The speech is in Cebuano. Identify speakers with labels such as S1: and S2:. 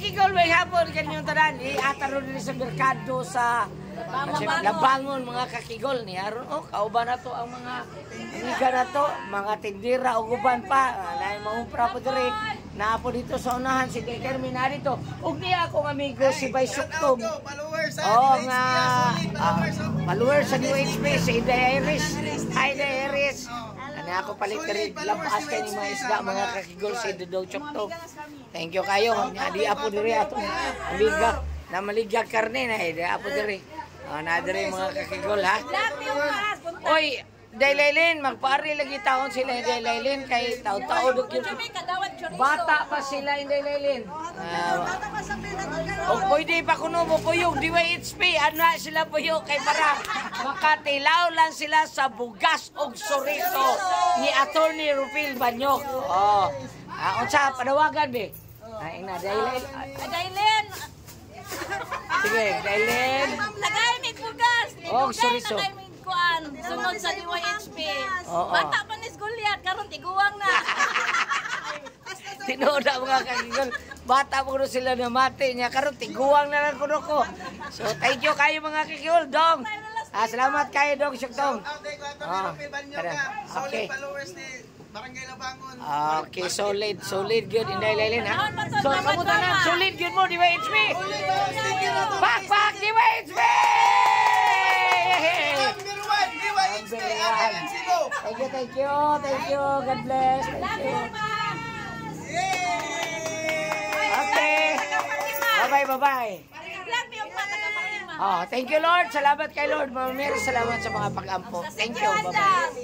S1: Kakigol, may hapon kanyong tanan. Iataro din sa merkado sa Labangon, mga kakigol ni aron, oh, kauban na to ang mga amiga na to, mga tindira ug uban pa. Ah, naay mangumpra po diri. Naa po dito sa unahan si Del Carmen na dito. Ug niya akong amigo si Bay Suktom.
S2: Followers ha.
S1: Oh, nga followers sa DYHP si Inday Iris. Hi, Inday Iris. Ano ako palit diri, lampas kay ni mga isda, mga kakigol, si Dodong Chokto. Thank you kayo. Nga di apo diri atong amiga na maligya karne na di apo diri. Oh, na diri, mga kakigol, ha. Oy, Daylaylin, magpaari lagi taon sila, Daylaylin, kay taon-taon dog yun. Bata pa sila, Daylaylin. O pwede pa kuno mo puyog DYHP, ano sila puyog kay para makatilaw lang sila sa bugas og chorizo ni Attorney Rufil Banyok. Oh. Ah, unsa panawagan be? Ay na, Daylin.
S3: Dailin,
S1: Sige, Daylin.
S3: Lagay may bugas.
S1: Og chorizo.
S3: Lagay may kuan. Sunod sa DYHP.
S1: Oo.
S3: Bata pa ni Goliath, karon tiguang na.
S1: Tinuod na, mga kakigol. Bata mo sila namati niya. Karon tiguang na lang kuno ko. So, thank you kayo, mga kakigol. Dong. Ah, salamat kayo, Dong Syuktong.
S2: Out kay Atty.
S1: Ah,
S2: Rufil Banyok
S1: tara.
S2: ha. Solid followers ni Barangay Labangon.
S1: Okay, solid, solid gyud, Inday Lailin, ha. So, kamu tanan, solid gyud mo, DYHP. Pak pak DYHP!
S2: Number 1, DYHP,
S1: Number one.
S2: RLN Cebu.
S1: Thank you, thank you, thank you. God bless. Thank you.
S2: Yay!
S1: Okay. Bye-bye, bye-bye.
S3: Vlog mi yung taga Fatima.
S1: Oh, thank you, Lord. Salamat kay Lord. Mama Mary, salamat sa mga pag-ampo. Thank you. Bye-bye.